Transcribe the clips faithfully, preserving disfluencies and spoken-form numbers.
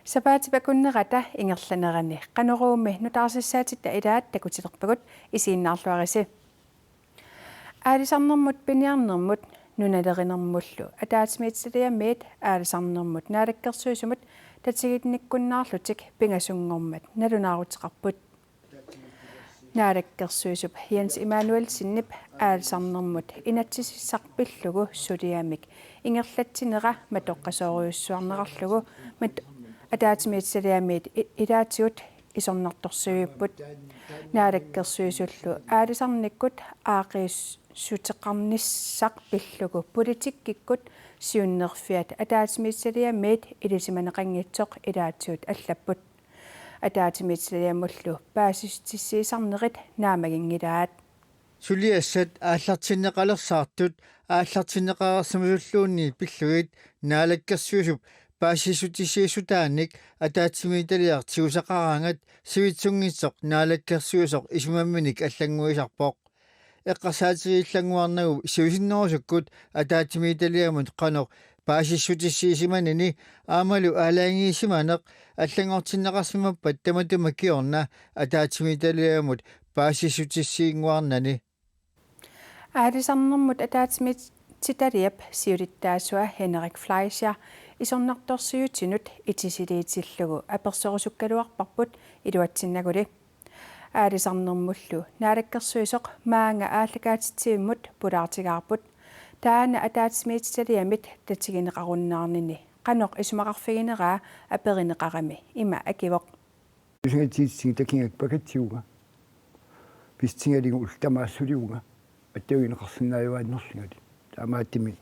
Sapaatip akunnerata ingerlanerani Qanoruumi nutaarsiassaatitta ilaat takutilerpagut, isiginnaarluarisi. Aalisarnermut piniarnermut nunalerinermullu ataatsimiititaliamiit aalisarnermut naalakkersuisumut tatiginnikkunnaarlutik pingasunngormat nalunaaruteqarput. Naalakkersuisup Jens Immanuelsenip aalisarnermut inatsisissaq pillugu suliamik ingerlatsinera matoqqasoorujussuarnerarlugu mat-, ataatsimiititaliamiit i-, ilaatigut isornartorsiuipput. Naalakkersuisullu aalisarnikkut aaqqiissuteqarnissaq pillugu politikkikkut siunnerfiat ataatsimiititaliamiit ilisimaneqanngitsoq ilaatigut allapput. Ataatsimiititaliamullu paasissutissiisarnerit naammaginngilaat. Suliassat aallartinneqalersaartut aallartinneqareersimasulluunniit pillugit naalakkersuisup paasissutissiissutaanik ataatsimiititaliaq tigusaqaraangat sivitsunngitsoq naalakkersuisoq isumamminik allannguisarpoq. Eqqarsaatigiillannguarnagu siusinnerusukkut ataatsimiititaliamut qanoq paasissutissiisimanini aammalu aalajangiisimaneq allanngortinneqarsimappat tamatuma kingorna ataatsimiititaliamut paasissutissiinnguarnani. Aalisarnermut ataatsimiititaliap siulittaasua Henrik Fleischer isornartorsiutinut itisiliitillugu apersorusukkaluarparput iluatsinnaguli. Aalisarnermullu naalakkersuisoq maanga aallakaatitsivimmut pulaartigaarput. Taanna ataatsimiititaliamit tatigineqarunnaarnini qanoq isumaqarfigineraa aperineqarami ima akivoq. Tusingatiitsingi takigakkit pakatsigunga. Pissutigalugu ullut tamaasa suligunga. Attavigineqarsinnaajuaannarlungali. Taamaattumik,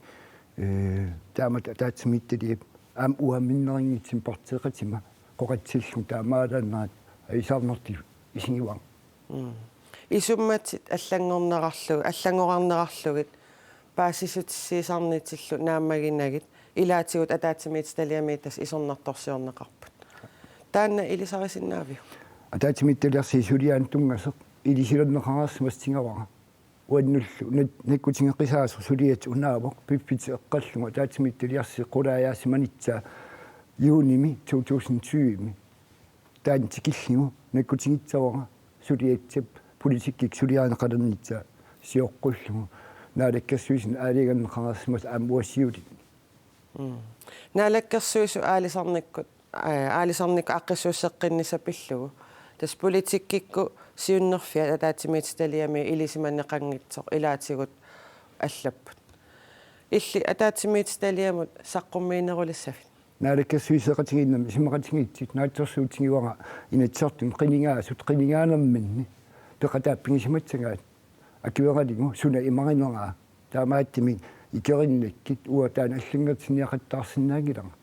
eh, taamatut ataatsimiititaliap aamma uanga minnerunngitsumik partiiqatima qooqatsillunga taamaalaannerat aalisarnertut isigivara. Mm. Isummatit allanngornerarlu-, allanngorarnerarlugit paasissutissiisarnitillu naammaginagit ilaatigut ataatsimiititaliamiit tassa isornartorsiorneqarput. Taanna ilisarisinnaaviuk? Ataatsimiititaliarsuup suliaanut tunngasoq ilisimaneqareersimassagavara. Uannullu nak-, nakkutigeqqisaasoq suliat unaavoq piffissap eqqallugu ataatsimiititaliarsuup qulaajaasimanitsaa juunimi to tusind tyve-mi. Taanna tikillugu nakkutigissavara suliassap politikkikkut suliarineqalernissaq sioqqullugu naalakkersuisuni aalajangerneqareersimasoq aamma uagut siuliini. Mm. Naalakkersuisut aalisarnikkut, aa, aalisarnikkut aaqqissuusseqqinnissaq pillugu. Tassa politikkikkut siunnerfiat ataatsimiititaliamiit ilisimaneqanngitsoq ilaatigut allapput. Illit ataatsimiititaliamut saqqummiinerulissavit? Naalakkersuisooqatigiinnermi isumaqatigiissut naatsorsuutigivara Inatsisartuni qinigaasut qinigaanerminni peqataaffigisimagaat akueralugu suna imarineraa. Taamaattumik ikerinnakkit uanga taanna allanngortinniaqattaarsinnaanngilanga.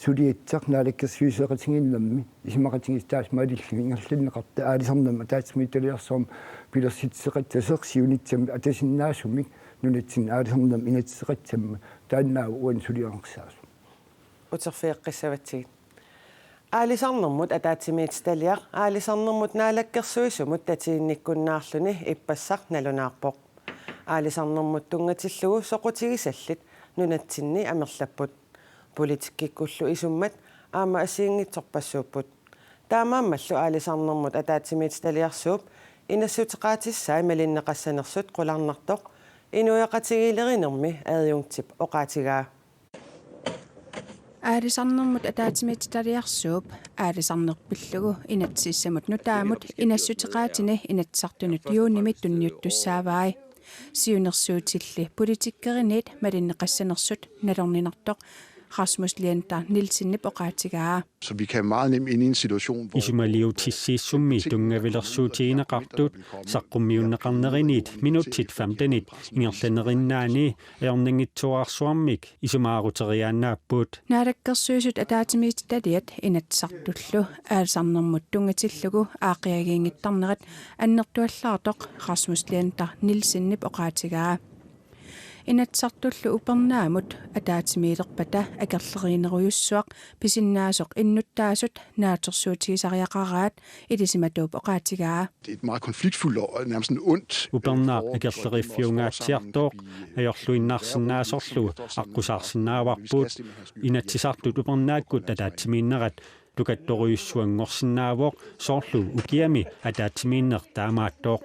Suliassaq naalakkersuisooqatigiinnermi isumaqatigiissut taassuma malillugu ingerlanneqartoq aalisarnermut ataatsimiititaliarsuarmut pilersitseqassasoq siunissami atasinnaasumik nunatsinni aalisarnermut inatsiseqassammat taannaavoq uani suliareersaasoq. Uterfigeqqissavatsigit. Aalisarnermut ataatsimiititaliaq aalisarnermut naalakkersuisumut tatiginnikkunnaarluni ippassaq nalunaarpoq. Aalisarnermut tunngatillugu soqutigisallit nunatsinni amerlapput. Politikkikkullu isummat aamma assigiinngitsorpassuupput. Taamaammallu aalisarnermut ataatsimiititaliarsuup inassuteqaatissai malinneqassanersut qularnartoq inuiaqatigiilerinermi adjunktip oqaatigaa. Aalisarnermut ataatsimiititaliarsuup aalisarneq pillugu inatsisissamut nutaamut inassuteqaatini Inatsisartunut juunimi tunniuttussaavai. Siunnersuutilli politikkeriniit malinneqassanersut nalorninartoq Rasmus Leander Nielsenip oqaatigaa. Så vi kan meget nemt ende i en situation, hvor isumaliutissiissummi tunngavilersuutigineqartut saqqummiunneqarneriniit minutsit femtenit ingerlanerinnaanni ajornanngitsuararsuarmik isumaaruteriaannaapput. Naalakkersuisut ataatsimiititaliat Inatsisartullu aalisarnermut tunngatillugu aaqqiagiinngittarnerat annertuallaartoq Rasmus Leander Nielsenip oqaatigaa. Inatsisartullu upernaamut ataatsimiilerpata akerleriinerujussuaq pisinnaasoq innuttaasut naatsorsuutigisariaqaraat ilisimatuup oqaatigaa. Det er et meget konfliktfyldt og nærmest sådan ondt, øh, Upernaaq forhold, akerleriiffiungaatsiartooq, øh, ajorluinnarsinnaasorlu aqqusaarsinnaavarput. Inatsisartut upernaakkut ataatsimiinnerat tukattorujussuanngorsinnaavoq, soorlu ukiami ataatsimiinneq taamaattoq.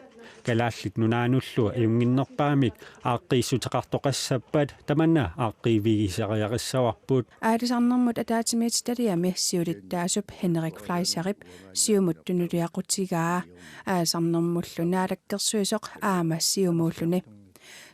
Kalaallit Nunaannullu ajunnginnerpaamik aaqqiissuteqartoqassappat tamanna aaqqiivigisariaqassavarput. Aalisarnermut ataatsimiititaliami siulittaasup Henrik Fleischerip Siumut tunuliaqutigaa. Aalisarnermullu Naalakkersuisoq aamma Siumuulluni.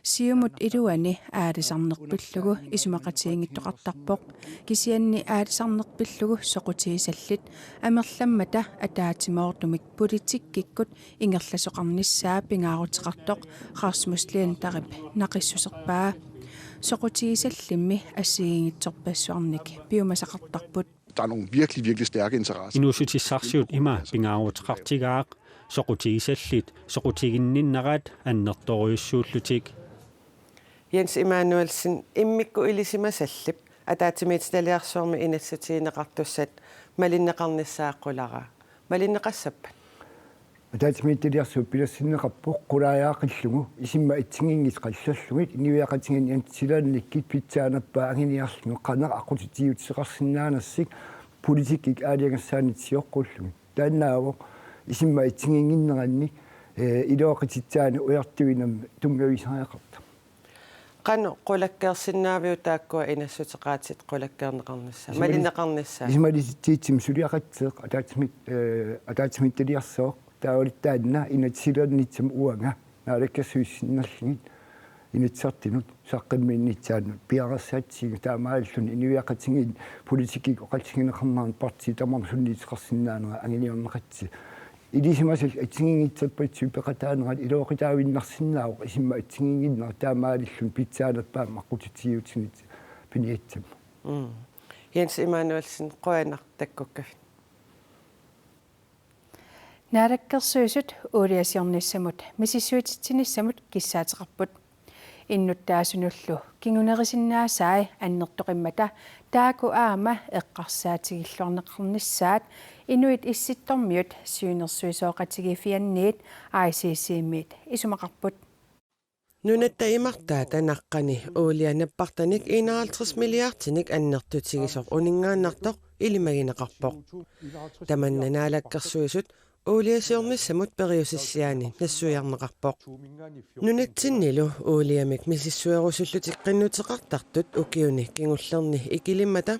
Siumut iluani aalisarneq pillugu isumaqatigiinngittoqartarpoq. Kisianni aalisarneq pillugu soqutigisallit amerlammata ataatsimoortumik politikkikkut ingerlasoqarnissaa pingaaruteqartoq Rasmus Lentharip naqissuserpaa. Soqutigisallimmi assigiinngitsorpassuarnik piumasaqartarput. Der er nogle virkelig, virkelig stærke interesser. Inuussutissarsiut ima pingaaruteqartigaaq, soqutigisallit soqutiginninnerat annertoorujussuullutik. Jens Immanuelsen, immikkut ilisimasallip ataatsimiititaliarsuarmi inassutigineqartussat malinneqarnissaa qularaa. Malinneqassappat? Ataatsimiititaliarsuup pilersinneqarpoq qulaajaaqillugu isima assigiinngitsut qallerlugit inuiaqatigiinni inatsisilernikkut pitsaanerpaaq anguniarlugu qanoq aqqutissiuutissaqarsinnaanersut politikkikkut aalajangersaanitsioqqullugit. Taannaavoq isima assigiinnginneranni, eh, iluaqutissaanik ujartuinermik tunngavigisariaqartoq. Qanoq qulakkeersinnaaviuk taakkua inassuteqaatit qulakkeerneqarnissaat, isumali-, malinneqarnissaat? Isumalisitsitsimi suliaqatsiaq ataatsimi-, eh, ataatsimiititaliarsuaq taavalu taanna inatsisilernitsinni uanga naalakkersuisut sinnerlugit Inatsisartunut saqqummiunnissaanut piareersaatsigu taamaalilluni inuiaqatigiinni politikkikkut oqaatigineqarnerani partiit tamarmik sunniuteqarsinnaanera anguniarneqassaaq. Ilisimasallit assigiinngitsorpassuit peqataanerat iluaqutaavinnarsinnaavoq isima assigiinnginnera taamaalilluni pitsaanerpaamik aqqutissiuutissat piniassammat. Mm. Jens Immanuelsen, qujanaq takkukkavit. Naalakkersuisut uuliasiornissamut misissuititsinissamut kissaateqarput. Innuttaasunullu kingunerisinnaasai annertoqimmata taakku aamma eqqarsaatigilluarneqarnissaat Inuit Issittormiut siunnersuisooqatigiiffianniit I C C-miit isumaqarput. Nunatta imartaata naqqani uulia nappartanik enoghalvtreds milliardinik annertutigisoq uninngaannartoq ilimagineqarpoq. Tamanna Naalakkersuisut uuliasiornissamut periusissiaani nassuiarneqarpoq. Nunatsinnilu uuliamik misissuerusullutik qinnuteqartartut ukiuni kingullerni ikilimmata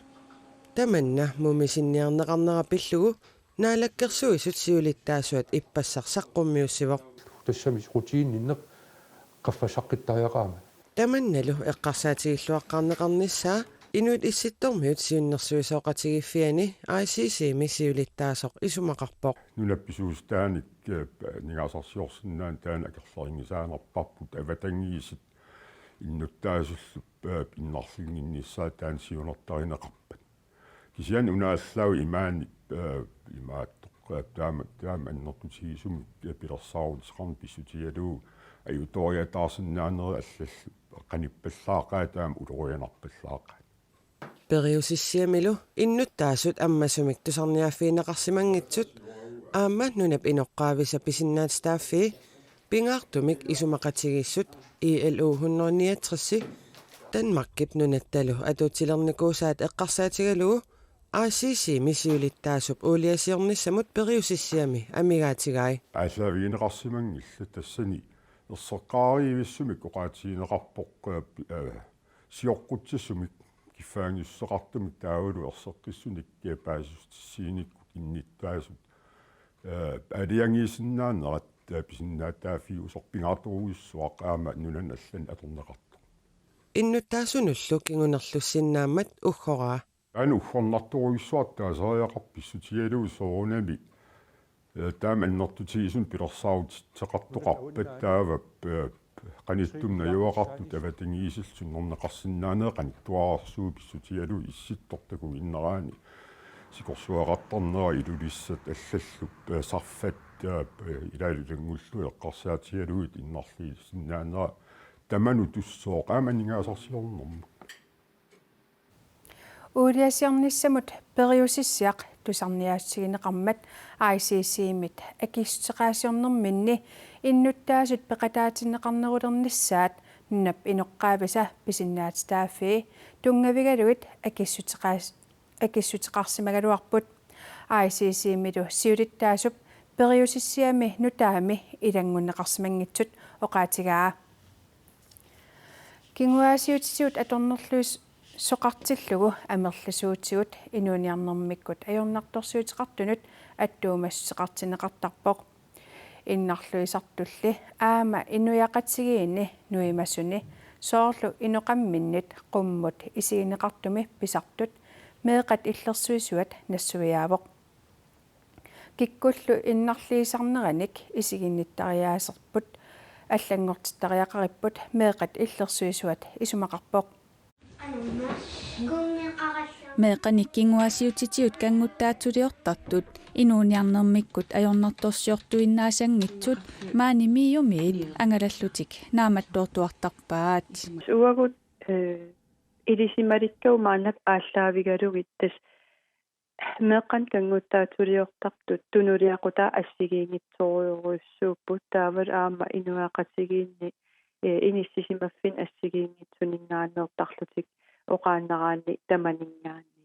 tamanna mumisinniarneqarnera pillugu Naalakkersuisut siulittaasuat ippassaq saqqummiussivoq. Tassami soqutiginninneq qaffasaqqittariaqarmat. Tamannalu eqqarsaatigilluaqqaarneqarnissaa Inuit Issittormiut siunnersuisooqatigiiffiani I C C-mi siulittaasoq isumaqarpoq. Nunap pisuussutaanik, eh, aningaasarsiorsinnaaneq taanna akerlerinngisaanerparput avatangiisit innuttaasullu, eh, innarlinnginnissaat taanna siunertarineqarpat. Kisianni una allaat imaani, eh, imaattoq, eh, taama, taama annertutigisumik, eh, pilersaaruteqarneq pissutigalugu ajutooriataarsinnaaneri allallu qanippallaaqaat taama ulorianarpallaaqaat. Periusissiamilu innuttaasut ammasumik tusarniaaffigineqarsimanngitsut aamma nunap inoqqaavisa pisinnaatitaaffii pingaartumik isumaqatigiissut I L O hundrede niogtres Danmarkip nunattalu atuutsilernikuusaat eqqarsaatigalugu I C C-mi siulittaasup uuliasiornissamut periusissiami amigaatigai. Aallaavigineqarsimanngillat tassani erseqqaarivissumik oqaatigineqarpoq, eh, sioqqutsisumik kiffaanngissuseqartumik taavalu erseqqissunik, eh, paasissutissiinikkut innuttaasut, eh, aalajangiisinnaanerat, eh, pisinnaatitaaffiusoq pingaartorujussuaq aamma nunani allani atorneqartoq. Innuttaasunullu kingunerlussinnaammat uggoraa. Taanna uggornartorujussuartut taasariaqarpoq pissutigalugu soorunami, eh, taama annertutigisumik pilersaaruteqartoqarpat taava, eh, qanittunik najugaqartut avatangiisillu sunnerneqarsinnaaneq qanittuararsuuvoq pissutigalugu Issittoq takuginneraani sikorsuaqartarnera Ilulissat allallu, eh, sarfat, eh, ilaalu ilanngullugit eqqarsaatigalugit innarliisinnaanera tamanut tussooq aamma aningaasarsiornermut. Uuliasiornissamut periusissiaq tusarniaassutigineqarmat I C C-mit akissuteqaasiornerminni innuttaasut peqataatinneqarnerulernissaat nunap inoqqaavisa pisinnaatitaaffii tunngavigalugit akissuteqaas-, akissuteqarsimagaluarput. I C C-milu siulittaasup periusissiami nutaami ilanngunneqarsimanngitsut oqaatigaa. Kinguaassiuutitigut atornerluisoqartillugu amerlasuutigut inuuniarnermikkut ajornartorsiuteqartunut attuumassuteqartinneqartarpoq. Innarluisartulli aamma inuiaqatigiinni nuimasuni soorlu inoqamminnit qummut isigineqartumi pisartut meeqqat illersuisuat nassuiaavoq. Kikkullu innarliisarneranik isiginnittariaaserput allanngortittariaqaripput meeqqat illersuisuat isumaqarpoq. Meeqqanik kinguaassiuutitigut kannguttaatsuliortartut inuuniarnermikkut ajornartorsiortuinnaasanngitsut maani MIO-miit angalallutik naammattoortuartarpaat. Uagut, eh, ilisimalikkavut maannakkut aallaavigalugit tassa meeqqanik kannguttaatsuliortartut tunuliaqutai assigiinngitsorujussuupput, taavalu aamma inuiaqatigiinni, eh, inissisimaffinnik assigiinngitsuninngaanneertarlutik oqaannaraanni tamaninngaanniit.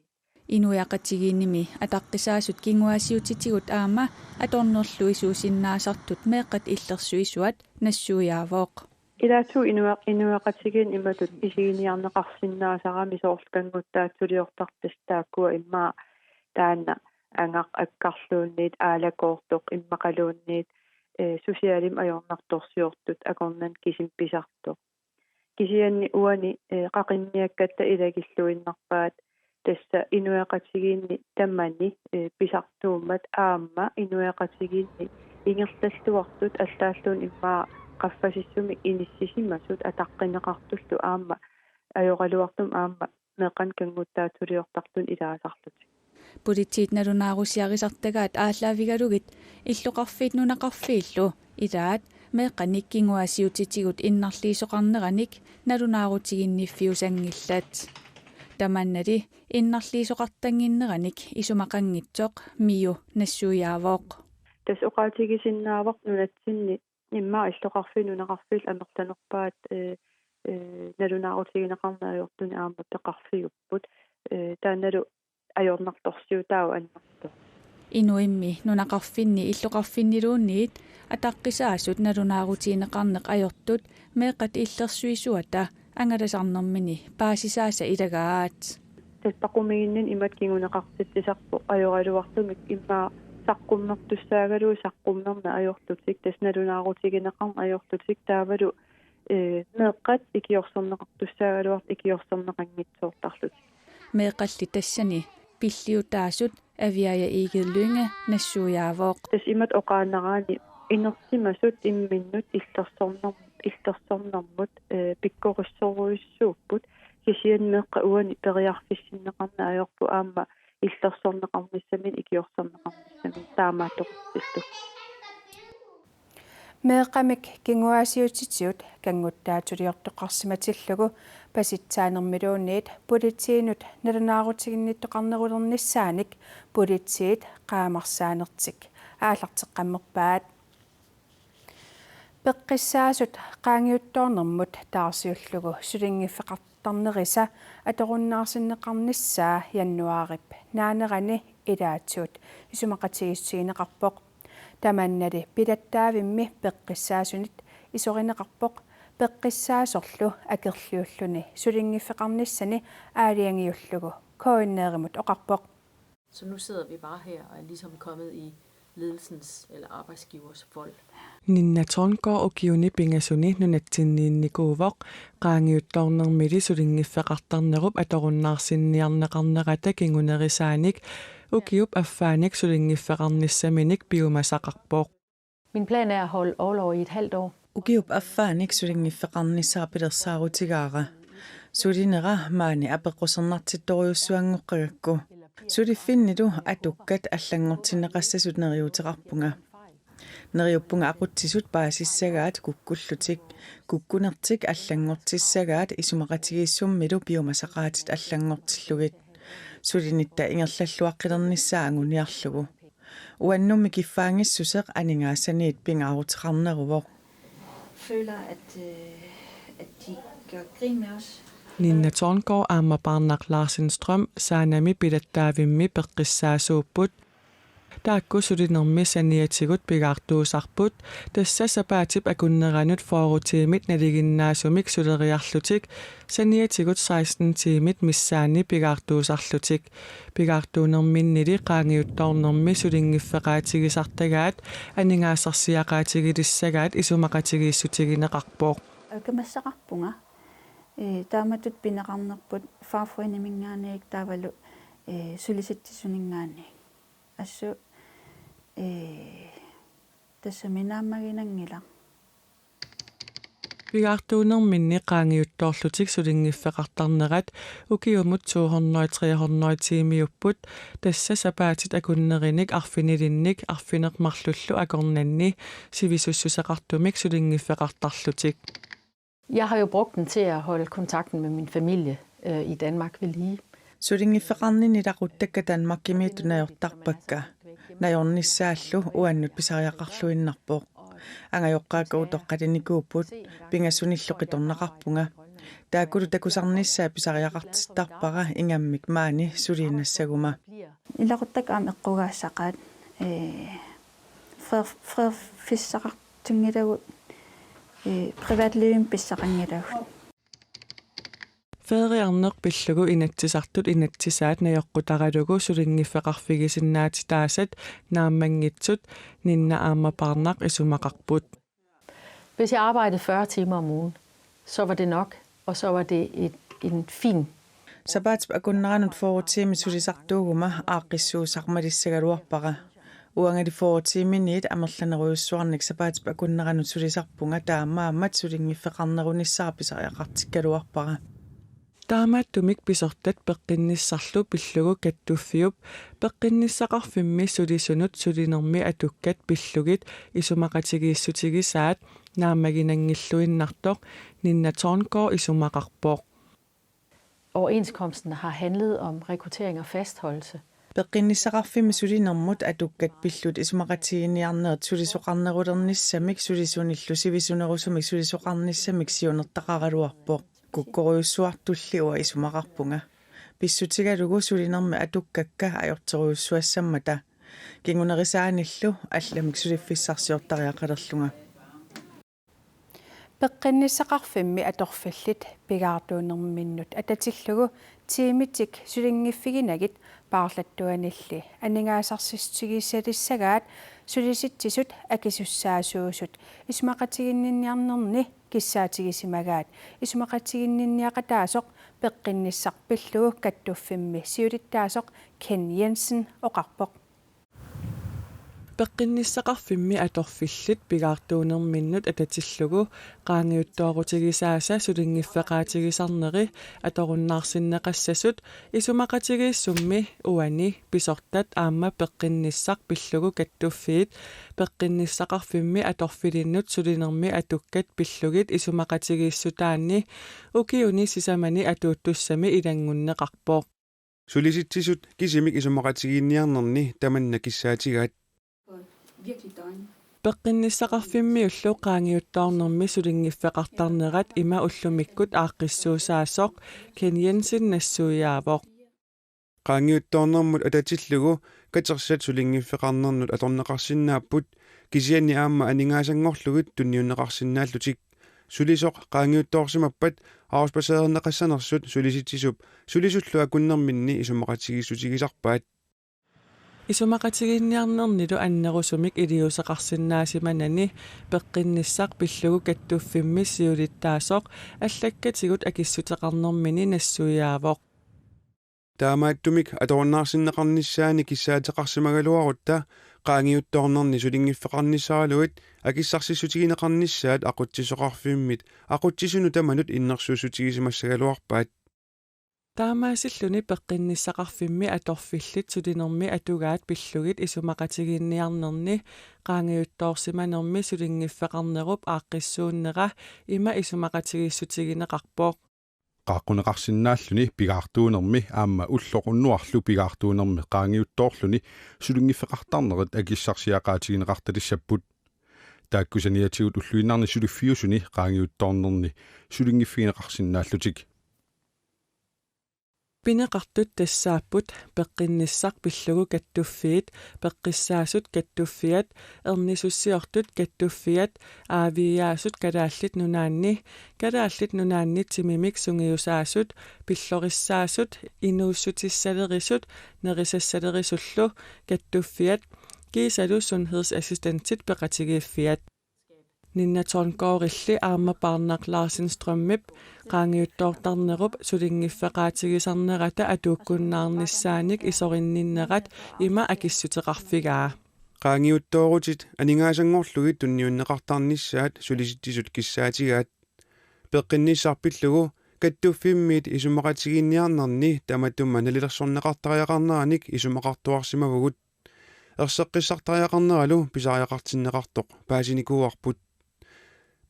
Inuiaqatigiinnimi ataqqisaasut kinguaassiuutitigut aamma atornerluisuusinnaasartut meeqqat illersuisuat nassuiaavoq. Ilaatigut inuiaq-, inuiaqatigiinni imatut isiginiarneqarsinnaasarami soorlu kannguttaatsuliortartut tassa taakkua immaqa taanna angaq akkarluunniit, aalakoortoq immaqaluunniit, eh, socialimik ajornartorsiortut akornanni kisimi pisartoq. Kisianni uani, eh, qaqinniakkatta ilagilluinnarpaat tassa inuiaqatigiinni tamani, eh, pisartuummat aamma inuiaqatigiinni ingerlalluartut allaalluunniit immaqa qaffasissumik inissisimasut ataqqineqartullu aamma ajoraluartumik aamma meeqqanik kannguttaatsuliortartunut ilaasarlutik. Politiit nalunaarusiarisartagaat aallaavigalugit illoqarfiit nunaqarfiillu ilaat meeqqanik kinguaassiuutitigut innarliisoqarneranik nalunaarutiginniiffiusanngillat. Tamannali innarliisoqartannginneranik isumaqanngitsoq MIO nassuiaavoq. Tassa oqaatigisinnaavarput nunatsinni immaqa illoqarfiit nunaqarfiillu amerlanerpaat, eh, eh, nalunaarutigineqarneq ajortunik aamma peqarfiupput. Eh, taannalu ajornartorsiutaavoq annertooq. Inuimmi nunaqarfinni illoqarfinniluunniit ataqqisaasut nalunaarutigineqarneq ajortut meeqqat illersuisuata angalasarnermini paasisaasa ilagaat. Tassa taqumiginnini imatut kinguneqartitsisarpoq ajoraluartumik immaqa saqqummertussaagaluit saqqummerneq ajorlutik tassa nalunaarutigineqarneq ajorlutik taavalu, eh, meeqqat ikiorserneqartussaagaluartut ikiorserneqanngitsoortarlutik. Meeqqalli tassani pilliutaasut Aviaja Egede Lynge nassuiaavoq. Tassa imatut oqaannaraanni inersimasut imminnut illersorner-, illersornermut, eh, pikkorissorujussuupput. Kisianni meeqqat uani periarfissinneqarneq ajorput aamma illersorneqarnissaminut ikiorserneqarnissaminut taamaattoqartillugu. Meeqqamik kinguaassiuutitigut kannguttaatsuliortoqarsimatillugu pasitsaanermiluunniit politiinut nalunaarutiginnittoqarnerulernissaanik politiit qaamarsaanertik aallarteqqammerpaat. Peqqissaasut qaangiuttoornermut taarsiullugu sulinngiffeqartarnerisa atorunnaarsinneqarnissaa januaarip naanerani ilaatigut isumaqatigiissutigineqarpoq. Tamannali pilattaavimmi peqqissaasunit isorineqarpoq peqqissaasorlu akerliulluni sulinngiffeqarnissani aalajangiullugu K N R-imut oqarpoq. Så nu sidder vi bare her og er ligesom kommet i ledelsens eller arbejdsgivers fold. Ninna Torngaard ukiuni pingasuni nunatsinniinnikuuvoq, qaangiuttoornermili sulinngiffeqartarnerup atorunnaarsinniarneqarnerata kingunerisaanik ukiup affaanik sulinngiffeqarnissaminik piumasaqarpoq. Min plan er at holde orlov i et halvt år. Ukiup affaanik sulinngiffeqarnissara pilersaarutigaara. Sulinera maani apeqqusernartittorujussuanngoqqagakku. Suliffinnilu atukkat allanngortinneqassasut neriuuteqarpunga. Neriuppunga aqutsisut paasissagaat kukkullutik, kukkunertik allanngortissagaat isumaqatigiissummilu piumasaqaatit allanngortillugit. Sulinitta ingerlalluaqqilernissaa anguniarlugu. Uannummi kiffaanngissuseq aningaasaniit pingaaruteqarneruvoq. Føler, at, øh, at de gør grin med os. Ninna Torngaard aamma Parnaq Larsen Strøm Sanami pilattaavimmi peqqissaasuupput. Taakku sulinermi saniatigut pigaartuusarput, tassa sapaatip akunneranut fyrre tiimit nalinginnaasumik suleriarlutik, saniatigut seksten tiimit missaanni pigaartuusarlutik. Pigaartuunerminnili qaangiuttoornermi sulinngiffeqaatigisartagaat aningaasarsiaqaatigilissagaat isumaqatigiissutigineqarpoq. Akamassaqarpunga, ee, taamatut pineqarnerput fagforeninginngaanniit taavalu, ee, sulisitsisuninngaanniit. Assut, ee, tassami naammaginanngilaq. Pigaartuunerminni qaangiuttoorlutik sulinngiffeqartarnerat ukiumut to hundrede tre hundrede tiimiupput, tassa sapaatit akunnerinik arfinilinnik arfineq-marlullu akornanni sivisussuseqartumik sulinngiffeqartarlutik. Jeg har jo brugt den til at holde kontakten med min familie, øh, i Danmark ved lige. Sulinngiffeqarninni ilaquttakka Danmarkimiittut najortarpakka. Najornissaallu uannut pisariaqarluinnarpoq. Angajoqqaakka utoqqalinikuupput, pingasunillu qitornaqarpunga. Taakkulu takusarnissaat pisariaqartittarpara ingammik maani suliinnassaguma. Ilaquttakka aamma eqqugaassaqaat, ee, fre-, frefissaqartunngilagut, ee, privatlivimik pissaqanngilagut. Feriarneq pillugu Inatsisartut inatsisaat najoqqutaralugu sulinngiffeqarfigisinnaatitaasat naammanngitsut Ninna aamma Parnaq isumaqarput. Hvis jeg arbejdede fyrre timer om ugen, så var det nok, og så var det et, en fin. Sapaatip akunneranut fyrre tiimit sulisartuuguma aaqqissuussaq malissagaluarpara. Uangali fyrre tiiminiit amerlanerujussuarnik sapaatip akunneranut sulisarpunga, taamaammat sulinngiffeqarnerunissara pisariaqartikkaluarpara. Taamaattumik pisortat peqqinnissarlu pillugu kattuffiup peqqinnissaqarfimmi sulisunut sulinermi atukkat pillugit isumaqatigiissutigisaat naammaginanngilluinnartoq Ninna Torngaard isumaqarpoq. Overenskomsten har handlet om rekruttering og fastholdelse. Peqqinnissaqarfimmi sulinermut atukkat pillutit isumaqatigiinniarnerit sulisoqarnerulernissamik sulisunillu sivisunerusumik sulisoqarnissamik siunertaqaraluarpoq. Kukkorujussuartulli uanga isumaqarpunga. Pissutigalugu sulinermi atukkakka ajorterujussuassammata. Kingunerisaanillu allamik suliffissarsiortariaqalerlunga. Peqqinnissaqarfimmi atorfillit pigaartuunerminnut atatillugu tiimitik sulinngiffiginagit paarlattuanilli aningaasarsissutigisalissagaat sulisitsisut akisussaasuusut isumaqatiginninniarnerni kissaatigisimagaat isumaqatiginninniaqataasoq peqqinnissaq pillugu kattuffimmi siulittaasoq Ken Jensen oqarpoq. Peqqinnissaqarfimmi atorfillit pigaartuunerminnut atatillugu qaangiuttoorutigisaasa sulinngiffeqaatigisarneri atorunnaarsinneqassasut isumaqatigiissummi uani pisortat aamma peqqinnissaq pillugu kattuffiit peqqinnissaqarfimmi atorfilinnut sulinermi atukkat pillugit isumaqatigiissutaanni ukiuni sisamani atuuttussami ilanngunneqarpoq. Sulisitsisut kisimik isumaqatigiinniarnerni tamanna kissaatigaat. Peqqinnissaqarfimmiullu qaangiuttoornermi sulinngiffeqartarnerat ima ullumikkut aaqqissuussaasoq Ken Jensen nassuiaavoq. Qaangiuttoornermut atatillugu katersat sulinngiffeqarnernut atorneqarsinnaapput, kisianni aamma aningaasanngorlugit tunniunneqarsinnaallutik. Sulisoq qaangiuttoorsimappat aruspaseerneqassanersut sulisitsisup sulisullu akunnerminni isumaqatigiissutigisarpaat. Isumaqatigiinniarnernilu annerusumik iliuuseqarsinnaasimanani peqqinnissaq pillugu kattuffimmi siulittaasoq allakkatigut akissuteqarnermini nassuiaavoq. Taamaattumik atorunnaarsinneqarnissaani kissaateqarsimagaluarutta qaangiuttoornerni sulinngiffeqarnissaraluit akissarsiissutigineqarnissaat aqutsisoqarfimmit aqutsisunut tamanut innersuussutigisimassagaluarpaat. Taamaasilluni peqqinnissaqarfimmi atorfillit sulinermi atugaat pillugit isumaqatigiinniarnerni qaangiuttoorsimanermi sulinngiffeqarnerup aaqqissuunnera ima isumaqatigiissutigineqarpoq. Qaaqquneqarsinnaalluni pigaartuunermi aamma ulloq unnuarlu pigaartuunermi qaangiuttoorluni sulinngiffeqartarnerit akissarsiaqaatigineqartalissapput. Taakku saniatigut ulluinnarni suliffiusuni qaangiuttoornerni sulinngiffigineqarsinnaallutik. Pineqartut tassaapput: peqqinnissaq pillugu kattuffiit, peqqissaasut kattuffiat, ernisussiortut kattuffiat, aaviiaasut Kalaallit Nunaanni, Kalaallit Nunaanni timimik sungiusaasut, pillorissaasut, inuussutissalerisut, nerisassalerisutlu kattuffiat, kiisalu sundhedsassistentit peqatigiiffiat. Ninna Thorngaardilli aamma Parnaq Larsen Strømip qaangiuttoortarnerup sulinngiffeqaatigisarnerata atuukkunnaarnissaanik isorinninnerat ima akissuteqarfigaa: Qaangiuttoorutit aningaasanngorlugit tunniunneqartarnissaat sulisitsisut kissaatigaat. Peqqinnissaq pillugu kattuffimmiit isumaqatigiinniarnerni tamatuma nalilersorneqartariaqarneranik isumaqartuarsimavugut. Erseqqissartariaqarneralu pisariaqartinneqartoq paasinikuuarput.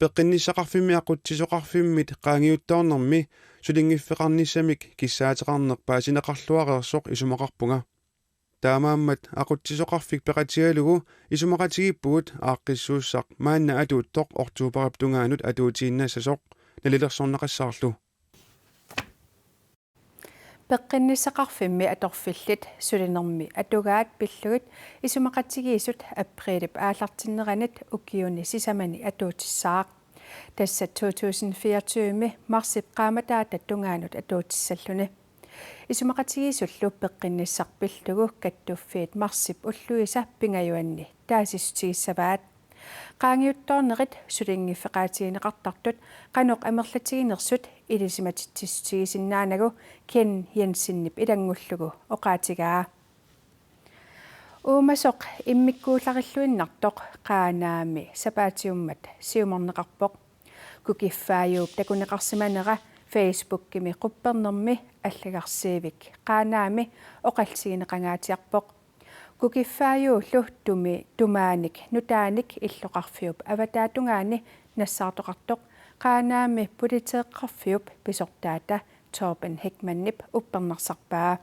Peqqinnissaqarfimmi aqutsisoqarfimmit qaangiuttoornermi sulinngiffeqarnissamik kissaateqarneq paasineqarluareersoq isumaqarpunga. Taamaammat aqutsisoqarfik peqatigalugu isumaqatigiippugut aaqqissuussaq maanna atuuttoq oktoberip tungaanut atuutiinnassasoq nalilersorneqassaarlu. Peqqinnissaqarfimmi atorfillit sulinermi atugaat pillugit isumaqatigiissut apriilip aallartinneranit ukiuni sisamani atuutissaaq. Tassa to tusind fireogtyve marsip qaammataata tungaanut atuutissalluni. Isumaqatigiissullu peqqinnissaq pillugu kattuffiit marsip ulluisa pingajuanni taasissutigissavaat. Qaangiuttoornerit sulinngiffeqaatigineqartartut qanoq amerlatiginersut ilisimatitsissutigisinnaanagu Ken Jensenip ilanngullugu oqaatigaa. Uumasoq immikkuullarilluinnartoq Qaanaami sapaatiummat siumorneqarpoq. Kukiffaajuup takuneqarsimanera Facebookimi quppernermi allagarsiivik Qaanaami oqallisigineqangaatsiarpoq. Kukiffaajuullu tumi-, tumaanik nutaanik illoqarfiup avataatungaani nassaartoqartoq Qaanaami politeeqqarfiup pisortaata Torben Hickmannip uppernarsarpaa.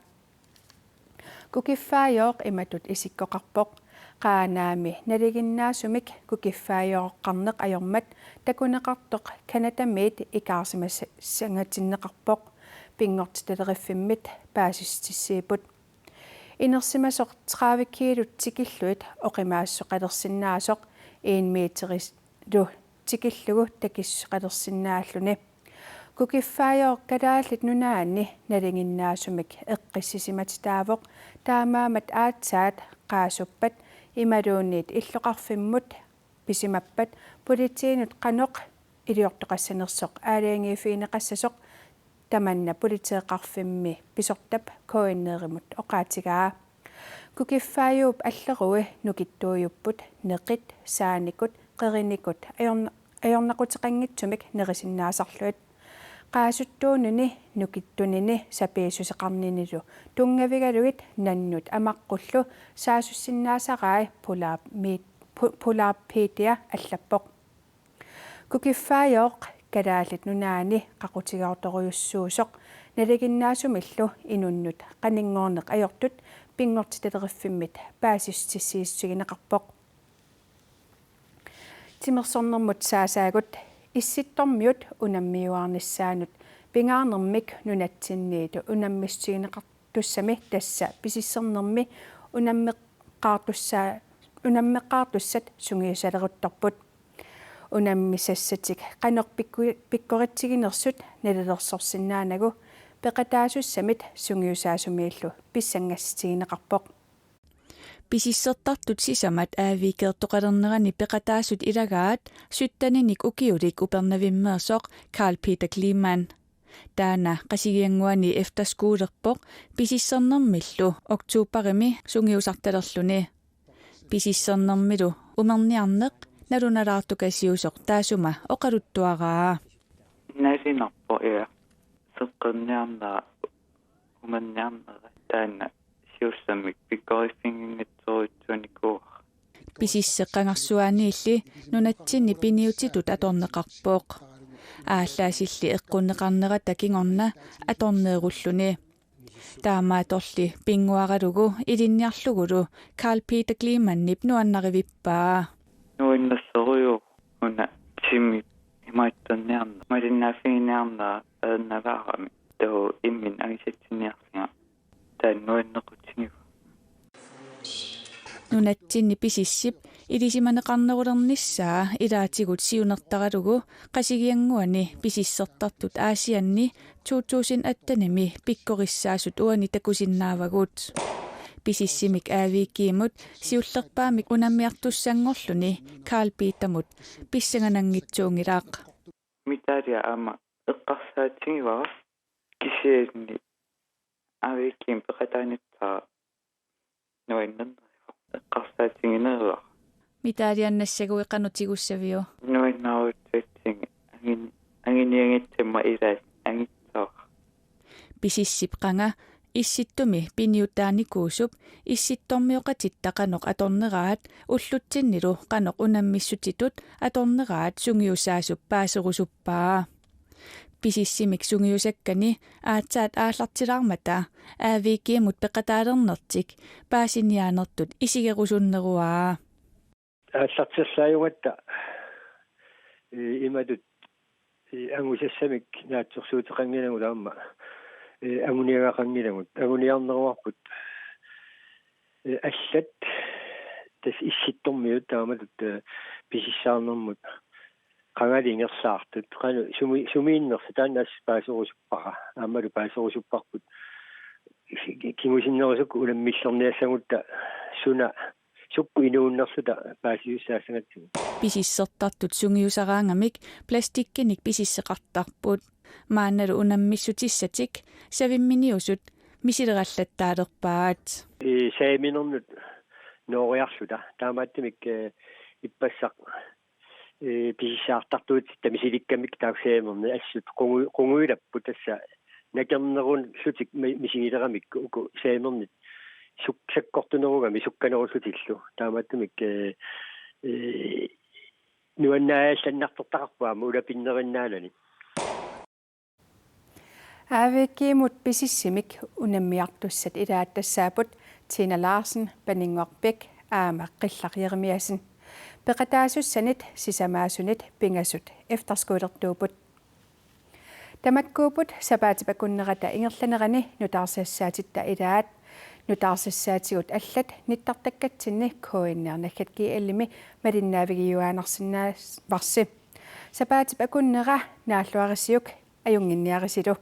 Kukiffaajoq imatut isikkoqarpoq: Qaanaami nalinginnaasumik kukiffaajoqqarneq ajormat takuneqartoq Canadamiit ikaarsimassangatinneqarpoq pinngortitaleriffimmit paasissutissiiput. Inersimasoq tredive kiilut tikillugit oqimaassoqalersinnaasoq en meterilu tikillugu takissuseqalersinnaalluni. Kukiffaajoq Kalaallit Nunaanni nalinginnaasumik eqqissisimatitaavoq, taamaammat aatsaat qaasuppat imaluunniit illoqarfimmut pisimappat politiinut qanoq iliortoqassanersoq aalajangiiffigineqassasoq tamanna politeeqqarfimmi pisortap K N R-imut oqaatigaa. Kukiffaajuup allerui nukittuujupput neqit, saanikut, qerinikut ajorn-, ajornaquteqanngitsumik nerisinnaasarlugit. Qaasuttuunini nukittunini sapiissuseqarninilu tunngavigalugit nannut amaqqullu saassussinnaasaraat Polar Media, Pu-, Polar Media allappoq. Kukiffaajoq Kalaallit Nunaanni qaqutigoortorujussuusoq nalinginnaasumillu inunnut qaninngorneq ajortut pinngortitaleriffimmit paasissutissiissutigineqarpoq. Timersornermut saasaagut Issittormiut unammiuaarnissaannut pingaarnermik nunatsinniittut unammissutigineqartussami tassa pisissernermi unammeqqaartussa-, unammeqqaartussat sungiusaleruttorput. Unammisassatik qanoq pikku-, pikkoritsiginersut nalilersorsinnaanagu peqataasussamit sungiusaasumiillu pissangaassutigineqarpoq. Pisissertartut sisamat aaviikeertoqalernerani peqataasut ilagaat sytteninik ukiulik Upernavimmeersoq Carl Peter Kleemann. Taanna Qasigiannguani efterskolerpoq pisissernermillu oktoberimi sungiusartalerluni. Pisissernermilu umerniarneq nalunalaartukasiusoq taassuma oqaluttuaraa. Nalinarpoq, ja. Seqqerniarnera, umerniarnera taanna siullermik pikkoriffiginngitsorujussuunikuuara. Pisisseq qangarsuaaniilli nunatsinni piniutitut atorneqarpoq. Aallaasilli eqqunneqarnerata kingorna atorneerulluni. Taamaattorli pinnguaralugu ilinniarlugulu Carl Peter Kleemannip nuannarivippaa. Nuannersorujuk una timi imaattorniarneq, malinnaaffiginiarnera ajornalaarami. Taava imminut angisatsinniarlunga taanna nuannequtigivoq. Nunatsinni Pisissip ilisimaneqarnerulernissaa ilaatigut siunertaralugu Qasigiannguani pisissertartut Aasianni to tusind attenimi pikkorissaasut uani takusinnaavagut. Pisissimik A V G-mut siullerpaamik unammiartussanngorluni Karl Petermut pissangananngitsuunngilaq. Mitalia aamma eqqarsaatigivara kisianni A V G-mi peqataanissara nuannerneruvoq eqqarsaatigineruara. Mitaliannassaguit qanoq tigussaviuk? Nuannaaruttuatsingi angin-, anginiagassammat ilaat angissavara. Pisissip qanga Issittumi piniutaanikuusup issittormioqatitta qanoq atorneraat ullutsinnilu qanoq unammissutitut atorneraat sungiusaasup paaserusuppaa. Pisissimik sungiusakkani aatsaat aallartilaarmata A V G-mut peqataalernertik paasiniaanertut isigerusunneruaa. Aallarterlaajugatta, ee, imatut, ee, angusassamik naatsorsuuteqanngilagut aamma, ee, anguniagaqanngilagut. Anguniarneruarput, ee, allat tassa Issittormiut taamatut, ee, pisissaarnermut qangali ingerlaartut. Qanoq sumi-, sumiinnersoq taanna assut paaserusuppara. Aammalu paaserusupparput kingusinnerusukkut unammillerniassagutta suna sukkut inuunnerluta paasisussaassagatsigit. Pisissertartut sungiusaraangamik plastikkinik pisisseqartarput. Maannalu unammissutissatik savimminiusut misilerallattaalerpaat. Ee, saaminermut nooriarluta. Taamaattumik, ee, ippassaq, ee, pisissaartartuutitta misilikkamik taakku saaminermik assut qungu-, qungujulerput tassa nakernerullutik mi-, misigileramikku uku saaminermik suk-, sakkortunerugami sukkanerullutillu. Taamaattumik, ee, ee, nuannaallannartortaqarpoq aamma ulapinnerinnaanani. A V G-mut Pisissimik unammiartussat ilaat tassaapput Tina Larsen, Paninnguaq Bech aamma Qillaq Jeremiassen. Peqataasussanit sisamaasunit pingasut efterskolertuupput. Tamakkuupput sapaatip akunnerata ingerlanerani nutaarsiassaatitta ilaat. Nutaarsiassaatigut allat nittartakkatsinni K N R naggat G L-imi malinnaavigiuaannarsinnaavarsi. Sapaatip akunnera naalluarisiuk ajunnginniarisilu.